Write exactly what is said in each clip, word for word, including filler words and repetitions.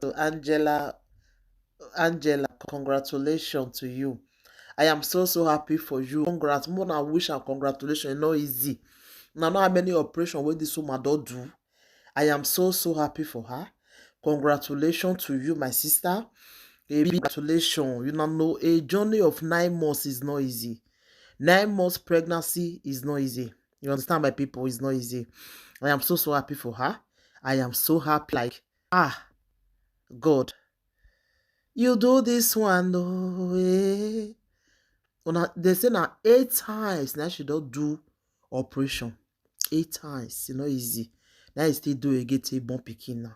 to Angela. Angela, congratulations to you. I am so, so happy for you. Congrats. More than wish and congratulations. E no easy. Una know how many operation wey this woman don do. I am so, so happy for her. Congratulations to you, my sister. A big congratulations. You know, no, a journey of nine months is not easy. Nine months pregnancy is not easy. You understand, my people? It's not easy. I am so, so happy for her. I am so happy. Like, ah, God, you do this one, oh, eh. Una, they say na eight times now she don do operation. Eight times, e no easy. Now you still do again till born pikin now.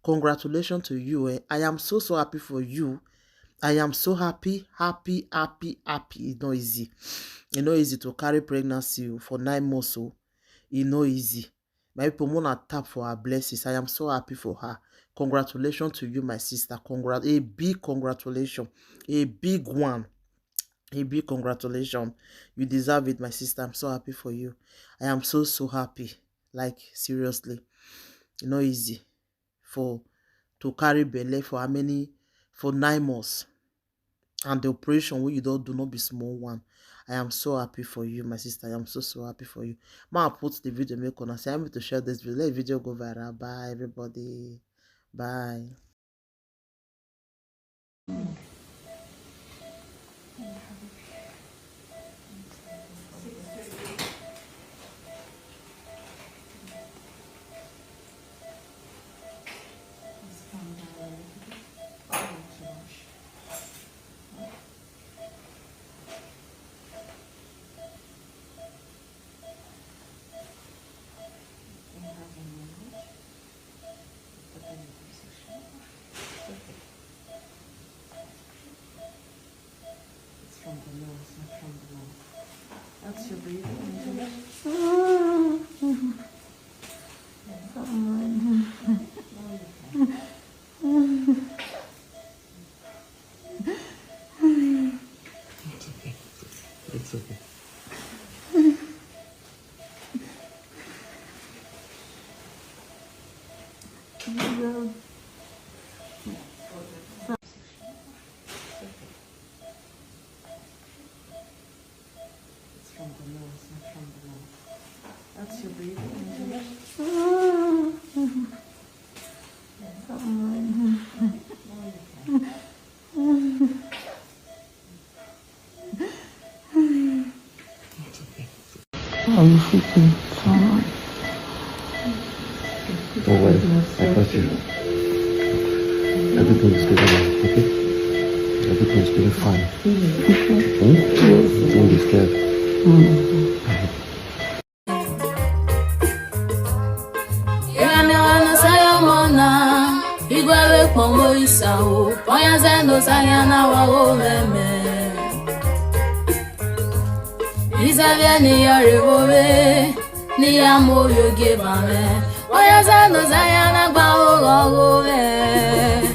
Congratulations to you, eh. I am so, so happy for you. I am so happy, happy, happy, happy. E no easy. E no easy to carry pregnancy o, for nine months o. E no easy. My people, una tap for her blessings. I am so happy for her. Congratulations to you, my sister. Congrat-, a big congratulations. A big one. A big congratulations. You deserve it, my sister. I'm so happy for you. I am so, so happy. Like, seriously. E no easy for, to carry belle for how many, for nine months. And the operation wey you don do no be small one. I am so happy for you, my sister. I am so, so happy for you. Ma put the video, make una say, I'm to share this video. Let the video go viral. Bye, everybody. Bye. It's from the nose, not from the mouth. That's your baby, Angela. It's okay. It's okay. It's from the nose, not from the mouth. That's your baby, Angela. Are you freaking? Don't worry, I got you. Everything is good now, okay? Everything is doing fine. Hmm? Don't be scared. Igwe wekpọnwụ isa o, onye nze n'ụzọ anya na-awawo meme. Izabịa n'ihe ọrịwowe, n'ihe ama oyo gị bame. Onye nze n'ụzọ anya na-agba ụgha ọgụ mee.